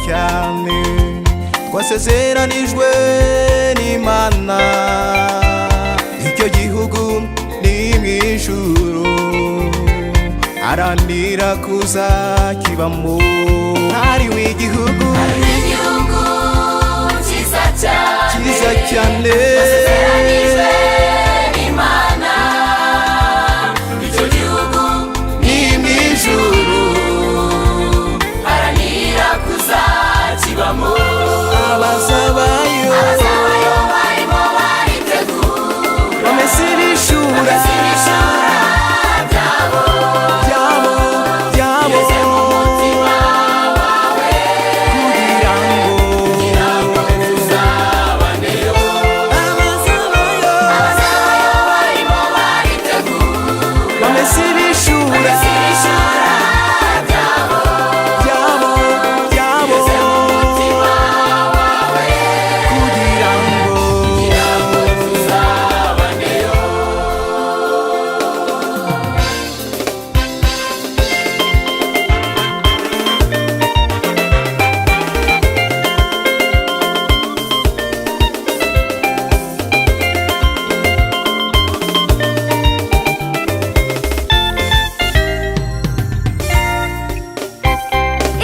Cyane twasezeranijwe n'Imana. Icyo gihugu ni mu ijuru, haranira kuzakibamo. Hariho igihugu Igihugu cyiza cyane, cyiza cyane, twasezeranijwe n'Imana. Icyo gihugu ni mu ijuru, haranira kuzakibamo. Abazabayo, abazabayo barimo baritegura, bamese ibishura, bamese ibishura byabo, byabo, byabo, bigeze mu mutima wawe, kugira ngo kugira ngo tuzabaneyo. Abazabayo, abazabayo barimo baritegura, bamese ibishura, bamese ibishura byabo, byabo, byabo, bigeze mu mutima wawe, kugira ngo kugira ngo tuzabaneyo.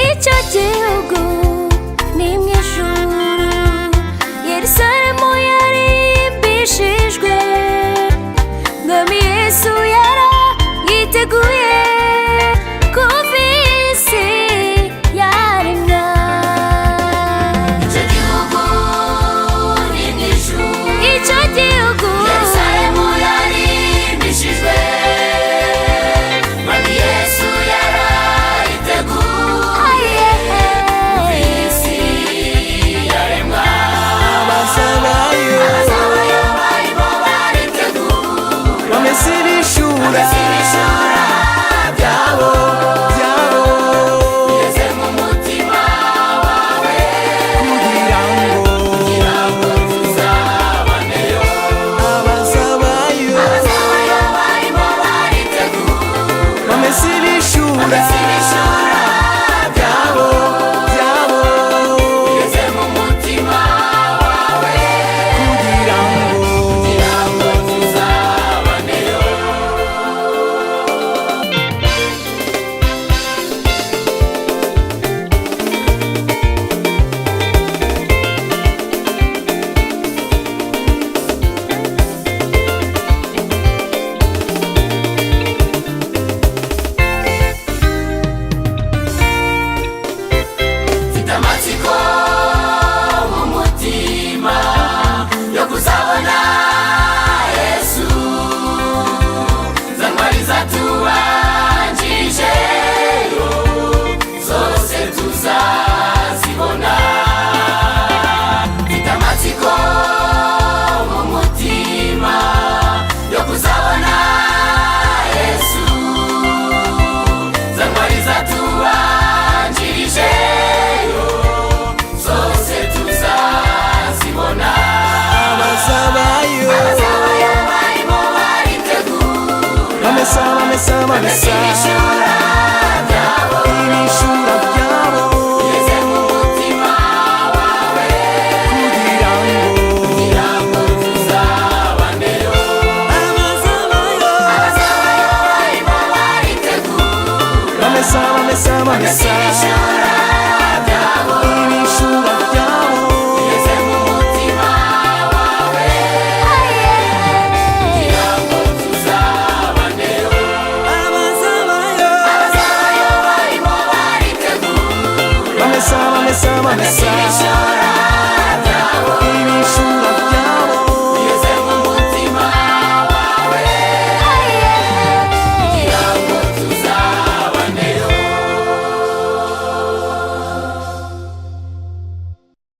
Icyo gihugu ni mu ijuru, Yerusalemu yarimbishijwe, Mwami Yesu yarayiteguye kuva isi yaremwa. Icyo gihugu ni mu ijuru, Icyo gihugu, Yerusalemu yarimbishijwe, Mwami Yesu yarayiteguye, isi yaremwa. Abazabayo, abazabayo barimo baritegura, bamese ibishura, bamese ibishura byabo, byabo, bigeze mu mutima wawe, kugira ngo kugira ngo tuzabaneyo. Abazabayo, abazabayo barimo baritegura, bamese ibishura, bamese ibishura byabo, byabo, bigeze mu mutima wawe, kugira ngo kugira ngo tuzabaneyo. Mfite amatsiko mu mutima yo kuzabona Yesu, za ntwari zatubanjijeyo zose tuzazibona. Mfite amatsiko mu mutima yo kuzabona Yesu, za ntwari zatubanjirijeyo zose tuzazibona. Abazabayo, abazabayo barimo baritegura, bamesa, bamesa, bamesa ibishura byabo, ibishura byabo, bigeze mu mutima wawe, kugira ngo kugira ngo tuzabaneyo. Abazabayo, abazabayo barimo baritegura, bamesa, bamesa, bamesa ibishura byabo, ibishura byabo, bigeze mu mutima wawe, kugira ngo tuzabaneyo. Abazabayo, abazabayo barimo baritegura, bamesa, bamesa, bamesa ibishura